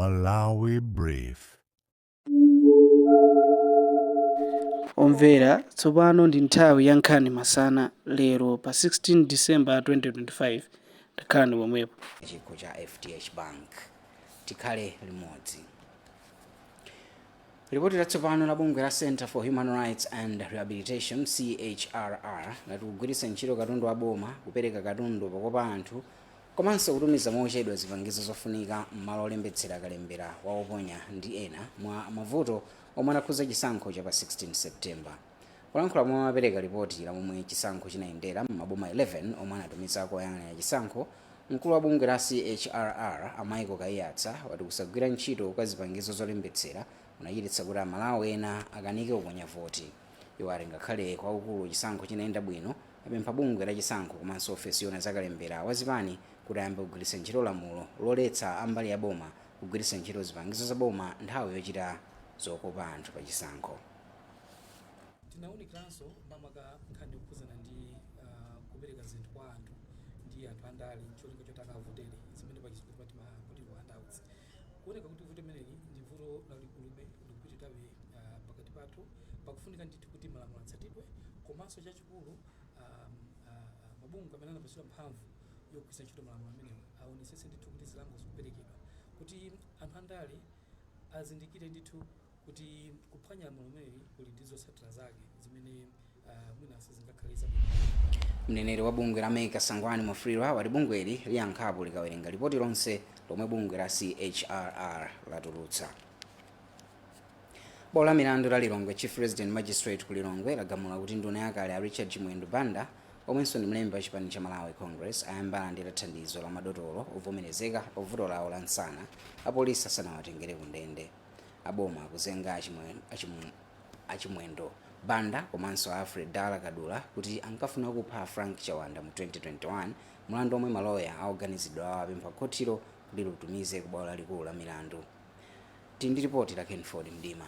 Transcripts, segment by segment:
Malawi Brief. Omvera, tsopano ndi nthawi ya nkhani masana lero pa 16 December 2025. Takhalani pomwepo. Chikho cha FDH Bank, tikhale limodzi. Ripoti latsopano la bungwe la Center for Human Rights and Rehabilitation, CHRR, lati kugwiritsa ntchito katundu wa boma, kupereka katundu pokopa anthu komanso kutumiza mochedwa zipangizo zofunika m'malo olembetsera kalembera wa oponya ndi ena mwa mavuto omwe anakhudza chisankho cha pa 16 September. Kulankhula momwe amapereka ripoti la momwe chisankho chinayendera m'maboma 11 omwe anatumizako oyang'anira chisankho, mkulu wa bungwe la CHRR a Michael Kaiyatsa wati kusagwira ntchito kwa zipangizo zolembetsera kunachititsa kuti Amalawi ena akanike kuponya voti. Iwo ati ngakhale kwaukulu chisankho chinayenda bwino, apempha bungwe la chisankho komanso ofesi yoona zakalembera wa zipani kuti ayambe kugwiritsa ntchito lamulo loletsa ambali ya boma kugwiritsa ntchito zipangizo za boma nthawi yochita zokopa anthu pa chisankho. Tinawunikiranso makamaka nkhani yokhudzana ndi kupereka zinthu kwa anthu ndi anthu andale cholinga choti akavotere, zimene pachizungu timati ma political handouts. Kuoneka kuti vuto limeneli ndi vuto lalikulube, likupitirabe pakati pathu. Pakufunika ndithu kuti malamulo atsatidwe, komanso chachikulu mabungwe amene anapatsidwa mphamvu yogwiritsa ntchito malamulo amenewa aonetsetse ndithu kuti zilango zikuperekedwa, kuti anthu andale azindikire ndithu kuti kuphwanya lamulo limeneli kuli ndi zotsatira zake zimene mwina sizingakhale zabwino. Mneneri wa bungwe la MEC, Sangwani Mwafulirwa, wati bungweli liyankhapo likawerenga ripoti lonse lomwe bungwe la CHRR latulutsa. Bwalo la milandu la Lilongwe Chief Resident Magistrate ku Lilongwe lagamula kuti nduna yakale a Richard Chimwendo Banda, omwenso ndi mlembi wa chipani cha Malawi Congress, ayambe alandira thandizo la madotolo ovomerezeka pa vuto lawo la msana apolisi asanawatengere ku ndende. Aboma akuzenga Achimwendo Banda komanso Alfred Dala Kadula kuti ankafuna kupha Frank Chawanda mu 2021, mulandu omwe maloya aoganizidwa awo apempha khotilo kuti liutumize ku bwalo lalikulu la milandu. Tili ndi ripoti la Kenford Mdima.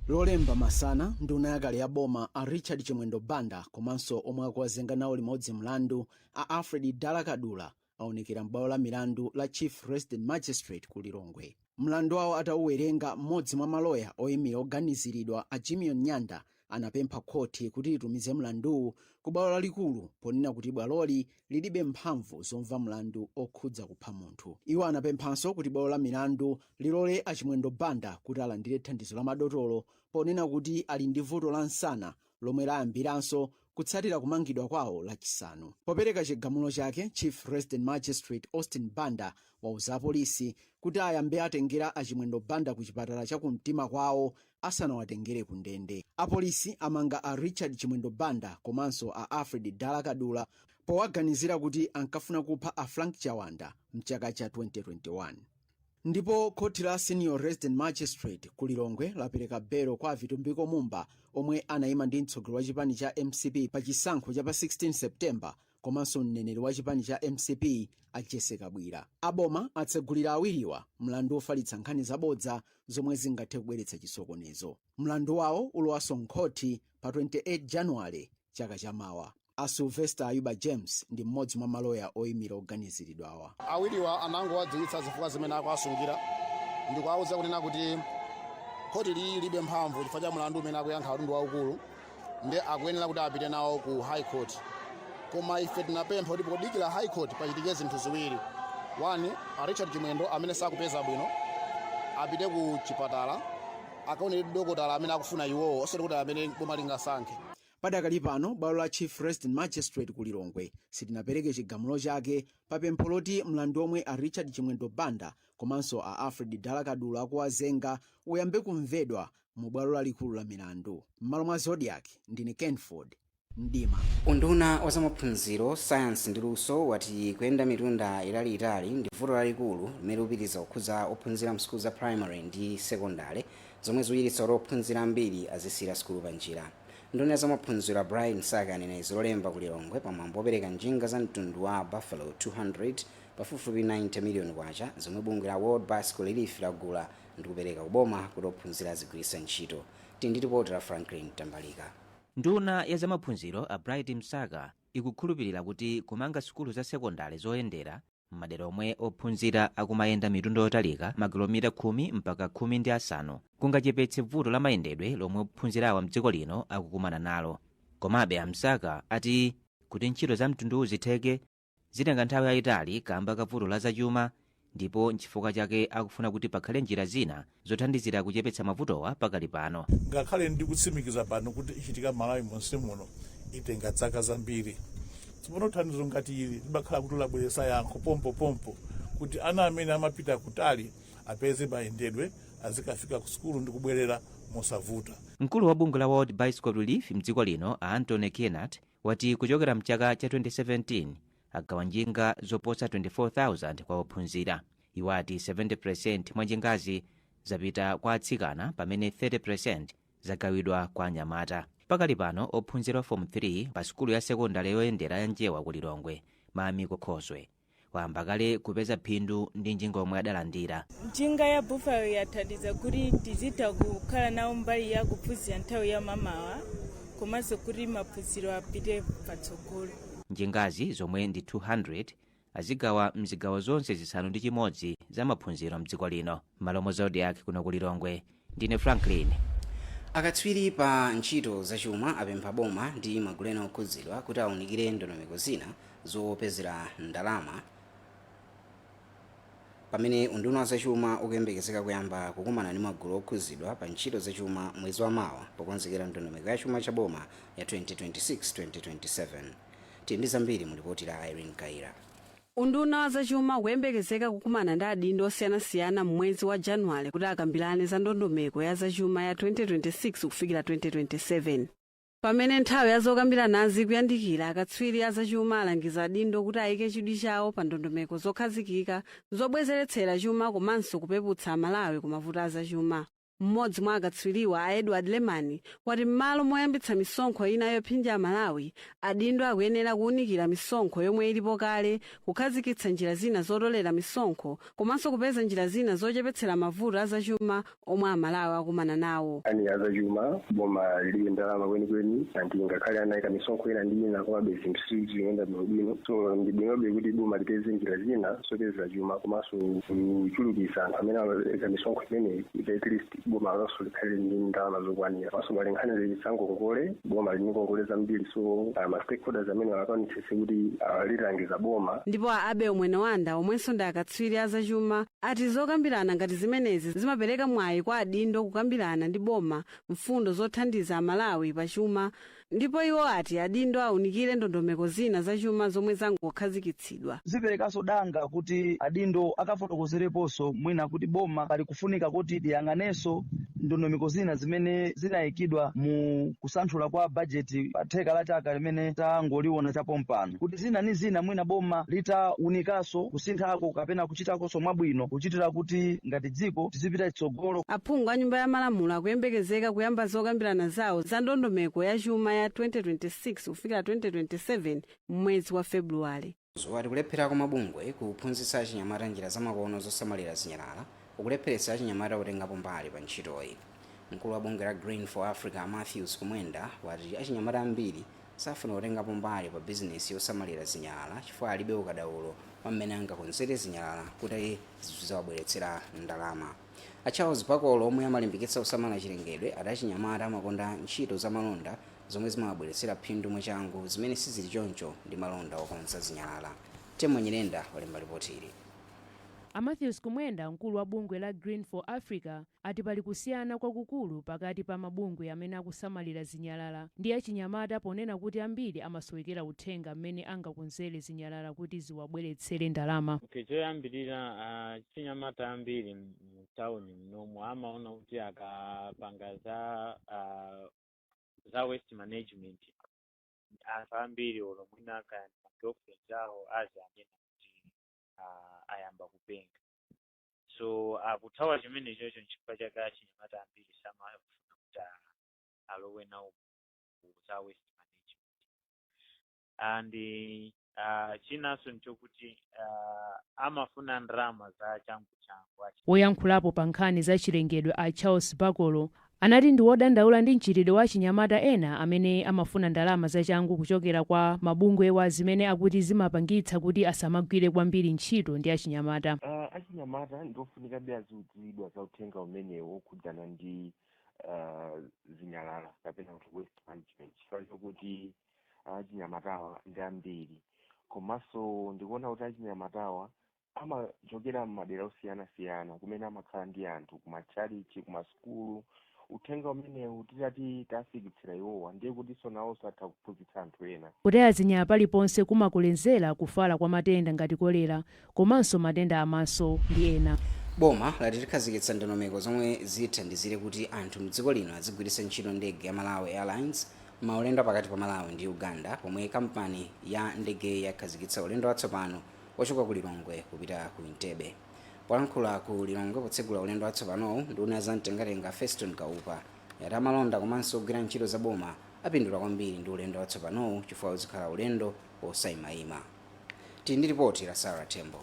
Lolemba masana, nduna yakale ya boma a Richard Chimwendo Banda komanso omwe akuwazenga nawo limodzi mlandu a Alfred Dala Kadula aonekera m'bwalo la milandu la Chief Resident Magistrate ku Lilongwe. Mlandu wawo atauwerenga, mmodzi mwa maloya oyimira oganiziridwa a Jimion Nyanda anapempha khoti kuti litumize mlanduwu ku bwalo lalikulu, ponena kuti bwaloli lilibe mphamvu zomva mlandu okhudza kupha munthu. Iwo anapemphanso kuti bwalo la milandu lilole Achimwendo Banda kuti alandire thandizo la madotolo, ponena kuti ali ndi vuto la msana lomwe layambiranso kutsatira kumangidwa kwawo Lachisanu. Popereka chigamulo chake, Chief Resident Magistrate Austin Banda wauza apolisi kuti ayambe atengera Achimwendo Banda ku chipatala chakumtima kwawo asanawatengere ku ndende. Apolisi amanga a Richard Chimwendo Banda komanso a Alfred Dala Kadula powaganizira kuti ankafuna kupha a Frank Chawanda mchaka cha 2021. Ndipo khoti la Senior Resident Magistrate ku Lilongwe lapereka belo kwa Vitumbiko Mumba, omwe anayima ndi mtsogoleri wa chipani cha MCP pa chisankho cha pa 16 September, komanso mneneri wa chipani cha MCP a Jesse Kabwira. Aboma atsegulira awiriwa mlandu wofalitsa nkhani zabodza zomwe zingathe kubweretsa chisokonezo. Mlandu wawo ulowanso mkhoti pa 28 Januwale chaka chamawa. A Sylvester Ayuba James ndi mmodzi mwa maloya oyimira oganiziridwawa. Awiriwa anangowadziwitsa zifukwa zimene akuwasungira ndikuwauza kunena kuti khoti lilibe mphamvu chifukwa cha mlandu umene akuyankha kuti ndi waukulu, ndi akuyenera kuti apite nawo ku High Court. Koma ife tinapempha kuti podikira High Court pachitike zinthu ziwiri. One, a Richard Chimwendo amene sakupeza bwino apite ku chipatala akaonere dokotala amene akufuna iwowo, osati kuti amene boma lingasankhe. Padakali pano, bwalo la Chief Resident Magistrate ku Lilongwe silinapereke chigamulo chake pa pempho loti mlandu omwe a Richard Chimwendo Banda komanso a Alfred Dala Kadula akuwazenga uyambe kumvedwa mu bwalo lalikulu la milandu. M'malo mwa Zodiak, ndine Kenford Mdima. Unduna wa zamaphunziro, sayansi ndi luso wati kuyenda mitunda italiitali ndi vuto lalikulu limene likupitiriza kukhudza ophunzira msukulu za primary ndi sekondale, zomwe zikuchititsa kuti ophunzira ambiri azisiyira sukulu pa njira. Nduna ya zamaphunziro a Bright Msaka anena izi Lolemba ku Lilongwe pamwambo wopereka njinga za mtundu wa Buffalo 200 pafupifupi 90 miliyoni kwacha, zomwe bungwe la World Bicycle Relief lagula ndi kupereka kuboma kuti ophunzira azigwiritsa ntchito. Tili ndi ripoti la Franklin Tambalika. Nduna ya zamaphunziro a Bright Msaka ikukhulupirira kuti kumanga sukulu za sekondale zoyendera M'madera omwe ophunzira akumayenda mitunda yotalika makilomita 10 mpaka 15 kungachepetse vuto la mayendedwe lomwe ophunzirawa mdziko lino akukumana nalo. Komabe, amsaka ati kuti ntchito za mtunduwu zitheke zitenga nthawi yayitali kamba ka vuto la zachuma, ndipo nchifukwa chake akufuna kuti pakhale njira zina zothandizira kuchepetsa mavutowa pakali pano. Ngakhale ndikutsimikiza pano kuti ichitika Malawi monse muno, itenga zaka zambiri. Tsopano thandizo ngati ili limakhala kuti labweretsa yankho pompopompo kuti ana amene amapita kutali apeze mayendedwe, azikafika ku sukulu ndi kubwerera mosavuta. Mkulu wa bungwe la World Bicycle Relief mdziko lino, a Anthony Kennard, wati kuchokera mchaka cha 2017 agawa njinga zoposa 24,000 kwa ophunzira. Iwo ati 70 mwa njingazi zapita kwa atsikana, pamene 30 zagawidwa kwa anyamata. Pakali pano, ophunzira Form 3 pa sukulu ya sekondari yoyendera ya Njewa ku Lilongwe, Maamiko Khoswe, wayamba kale kupeza phindu ndi njinga omwe adalandira. Njinga ya Buffalo yathandiza kuti tizitha kukhala nawo mbali ya kuphunzira nthawi ya mamawa, komanso kuti maphunziro apite patsogolo. Njingazi zomwe ndi 200 azigawa mzigawo zonse 6 za maphunziro mdziko lino. Malomo Zodiak, kuno ku Lilongwe, ndine Franklin. Akatswiri pa ntchito zachuma apempha boma ndi magulu ena okhudzidwa kuti awunikire ndondomeko zina zopezera ndalama pamene unduna wa zachuma ukuyembekezeka kuyamba kukumana ndi magulu okhudzidwa pa ntchito zachuma mwezi wa mawa pokonzekera ndondomeko ya chuma cha boma ya 2026-2027. Tili ndi zambiri mu ripoti la Irene Kaira. Unduna wa zachuma ukuyembekezeka kukumana ndi adindo osiyanasiyana mmwezi wa Januwale kuti akambirane za ndondomeko ya zachuma ya 2026 kufikira 2027. Pamene nthawi ya zokambiranazi ikuyandikira, akatswiri a zachuma alangiza adindo kuti ayike chidwi chawo pa ndondomeko zokhazikika zobwezeretsera chuma komanso kupeputsa Amalawi ku mavuto a zachuma. Mmodzi mwa akatswiriwa, a Edward Lemani, wati m'malo moyambitsa misonkho ina yopsinja Amalawi, adindo akuyenera kuwunikira misonkho yomwe ilipo kale, kukhazikitsa njira zina zotolera misonkho komanso kupeza njira zina zochepetsera mavuto azachuma omwe Amalawi akumana nawo. Nkhani ya zachuma, boma lilibe ndalama kwenikweni, anti ngakhale anayika misonkho ina ndi ina, komabe zinthu sizikuyenda bwinobwino. So ndi bwinobe kuti boma lipeze njira zina zopezera chuma komanso kuchulukitsa anthu amene amapeza misonkho imeneyi, kuti at least boma lonso likhale ndi ndalama zokwanira. Komanso pali nkhani za ngongole, boma lili ngongole zambiri, so ma stakeholders amene akaonetsetse kuti lilangiza boma. Ndipo a Abel Mwenewanda, omwenso ndi akatswiri azachuma, ati zokambirana ngati zimenezi zimapereka mwayi kwa adindo kukambirana ndi boma mfundo zothandiza Amalawi pachuma. Ndipo iwo ati adindo awunikire ndondomeko zina zachuma zomwe zangokhazikitsidwa. Ziperekanso danga kuti adindo akafotokozereponso mwina kuti boma pali kufunika kuti liyang'anenso ndondomeko zina zimene zinayikidwa mu kusanthula kwa bajeti pa theka la chaka limene tangoliona chapompano, kuti zina ni zina mwina boma litawunikanso kusinthako kapena kuchitakonso mwabwino, kuchitira kuti ngati dziko tizipita chitsogolo. Aphungu a Nyumba ya Malamulo akuyembekezeka kuyamba zokambirana zawo za ndondomeko ya chuma ya 2026 kufikira 2027 mwezi wa Februwale. Wati kulephera kwa mabungwe kuphunzitsa achinyamata njira zamakono zosamalira zinyalala ukulepheretsa achinyamata kutengapo mbali pa ntchitoyi. Mkulu wa bungwe la Green for Africa, Matthews Kumwenda, wati achinyamata ambiri safuna kutengapo mbali pa bizinesi yosamalira zinyalala chifukwa alibe ukadaulo wa mmene angakonzere zinyalala kuti zizawabweretsera ndalama. A Charles Pakolo, omwe amalimbikitsa kusamala chilengedwe, ati achinyamata amakonda ntchito zamalonda zomwe zimawabweretsera phindu mwachangu, zimene sizili choncho ndi malonda okonza zinyalala. Temwe Nyirenda walemba ripoti ili. A Matthews Kumwenda, mkulu wa bungwe la Green for Africa, ati pali kusiyana kwakukulu pakati pa mabungwe amene akusamalira zinyalala ndi achinyamata, ponena kuti ambiri amasowekera uthenga mmene angakonzere zinyalala kuti ziwabweretsere ndalama. Okay, choyambirira, achinyamata ambiri mu town mnomo amaona kuti akapanga za waste management, anthu ambiri olo mwina kaya ma girlfriends awo azanena kuti ayamba kupenga, so akuthawa chimene chocho. Nchifukwa chake achinyamata ambiri samafuna kuti alowe nawo za waste management. And chinanso nchokuti amafuna ndalama za changu changu. Woyankhulapo pa nkhani za chilengedwe, a Charles Bakolo, Anati ndi wodandaula ndi mchitidwe wa achinyamata ena amene amafuna ndalama zachangu kuchokera kwa mabungwewa, zimene akuti zimapangitsa kuti asamagwire kwambiri ntchito ndi achinyamata. Achinyamata ndiofunikabe aziudziwidwa za uthenga umenewo okhudzana ndi zinyalala kapena kuti waste management, chifukwa chokuti achinyamatawa ndi ambiri, komanso ndikuona kuti achinyamatawa amachokera m'madera osiyanasiyana kumene amakhala ndi anthu kumatchalichi, kumasukulu. Uthenga umenewu titati tafikitsira iwowa, ndiye kutinso nawonso atha kuphunzitsa anthu ena. Kutaya zinyalala paliponse kumakolezera kufala kwa matenda ngati kolera komanso matenda amaso ndi ena. Boma lati likhazikitsa ndondomeko zomwe zithandizire kuti anthu mdziko lino azigwiritsa ntchito ndege ya Malawi Airlines maulendo pakati pa Malawi ndi Uganda, pomwe kampani ya ndege yakhazikitsa ulendo watsopano wochoka ku Lilongwe kupita ku Entebbe. Polankhula ku Lilongwe potsegula ulendo watsopanowu, nduna za mtengatenga Feston Kaupa yati amalonda komanso ogwira ntchito za boma apindula kwambiri ndi ulendo watsopanowu chifukwa uzikhala ulendo wosayimayima. Tili ndi ripoti la Sarah Tembo.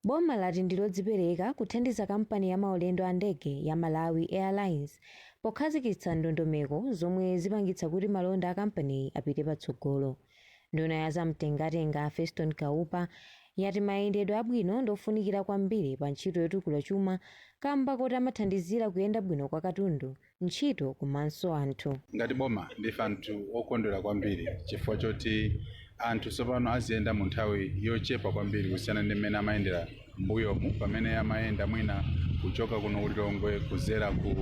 Boma lati ndilodzipereka kuthandiza kampani ya maulendo a ndege ya Malawi Airlines pokhazikitsa ndondomeko zomwe zipangitsa kuti malonda a kampaniyi apite patsogolo. Nduna ya zamtengatenga Feston Kaupa yati mayendedwe abwino ndofunikira kwambiri pa ntchito yotukula chuma, kamba koti amathandizira kuyenda bwino kwa katundu, ntchito komanso anthu. Ngati boma ndife anthu okondwera kwambiri chifukwa choti anthu tsopano aziyenda mu nthawi yochepa kwambiri kusiyana ndi mmene amayendera m'mbuyomu, pamene amayenda mwina kuchoka kuno ku Lilongwe kuzera ku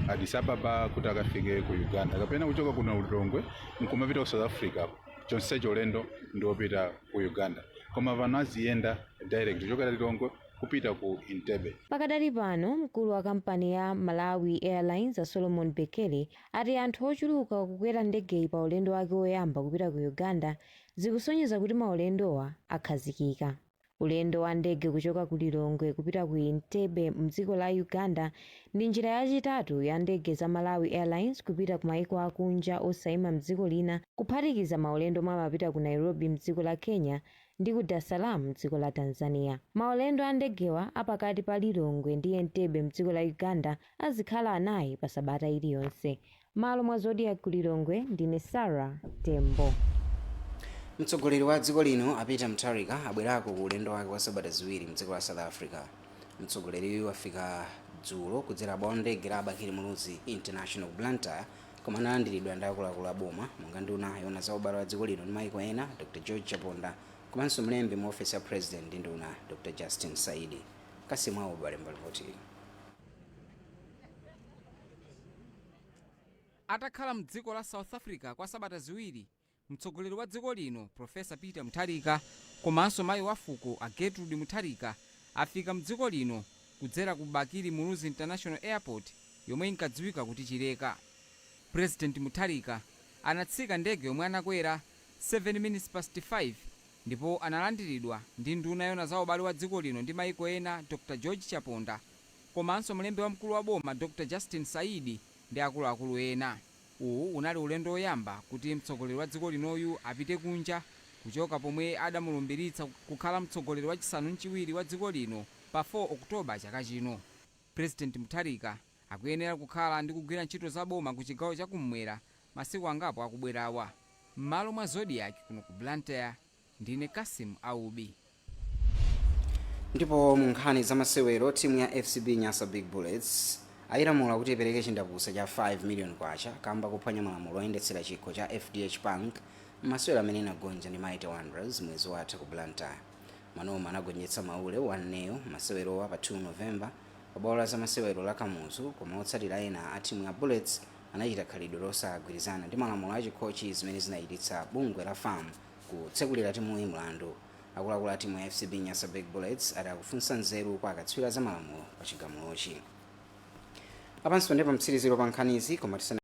Addis Ababa kuti akafike ku Uganda, kapena kuchoka kuno ku Lilongwe nkumapita ku South Africa, chonsecho ulendo ndi wopita ku Uganda. Koma pano aziyenda direct kuchokera Lilongwe kupita ku Entebbe. Pakadali pano, mkulu wa kampani ya Malawi Airlines a Solomon Bekele ati anthu ochuluka kukwera ndegeyi pa ulendo wake woyamba kupita ku Uganda zikusonyeza kuti maulendowa akhazikika. Ulendo wa ndege kuchoka ku Lilongwe kupita ku Entebbe mdziko la Uganda ndi njira yachitatu ya ndege za Malawi Airlines kupita ku maiko akunja osayima mdziko lina, kuphatikiza maulendo omwe amapita ku Nairobi mdziko la Kenya ndi ku Dar es Salaam mdziko la Tanzania. Maulendo a ndegewa apakati pa Lilongwe ndi Entebbe mdziko la Uganda azikhala 4 pa sabata iliyonse. Malo mwa Zodiak ku Lilongwe, ndine Sarah Tembo. Mtsogoleri wa dziko lino a Peter Mutharika abwerako ku ulendo wake wa sabata 2 mdziko la South Africa. Mtsogoleriyu afika dzulo kudzera bwalo ndege la Bakili Muluzi International ku Blantyre, koma analandiridwa ndi akuluakulu a boma monga nduna yoona za ubale wa dziko lino ndi maiko ena Dr George Chaponda, komanso mlembi mu ofesi ya President ndi nduna Dr Justin Saidi. Kasimu Aubi walemba ripoti. Atakhala mdziko la South Africa kwa sabata 2, mtsogoleri wa dziko lino Profesa Peter Mutharika komanso mayi wa fuko a Gertrude Mutharika afika mdziko lino kudzera ku Bakili Muluzi International Airport yomwe inkadziwika kuti Chileka. President Mutharika anatsika ndege yomwe anakwera 7 minutes past 5 ndipo analandiridwa ndi nduna yoona za ubale wa dziko lino ndi maiko ena Dr George Chaponda, komanso mlembi wamkulu wa boma Dr Justin Saidi ndi akuluakulu ena. Uwu unali ulendo woyamba kuti mtsogoleri wa dziko linoyu apite kunja kuchoka pomwe adamulumbiritsa kukhala mtsogoleri wachisanu mchiwiri wa dziko lino pa 4 Okutoba chaka chino. President Mutharika akuyenera kukhala ndi kugwira ntchito za boma ku chigawo chakummwera masiku angapo akubwerawa. M'malo mwa Zodiak kuno ku Blantyre, ndine Kasim Aubi. Ndipo mu nkhani za masewero, timu ya FCB Nyasa Big Bullets ayilamula kuti ipereke chindapusa cha 5 million kwacha kamba kuphwanya malamulo oyendetsera chikho cha FDH Bank masewero amene inagonja ndi Mighty Wanderers mwezi watha ku Blantyre. Manoma anagonjetsa Maule 1-0 masewerowa pa 2 November pa bwalo la zamasewero la Kamuzu, koma otsatira ena a timu ya Bullets anachita khalidwe losagwirizana ndi malamulo a chikhochi, zimene zinachititsa bungwe la FAM kutsekulira timuyi mlandu. Akuluakulu a timu ya FCB Nyasa Big Bullets ati akufunsa nzeru kwa akatswiri za malamulo pa chigamulochi. Apanso ndi pamtsiriziro pa nkhanizi, koma tisana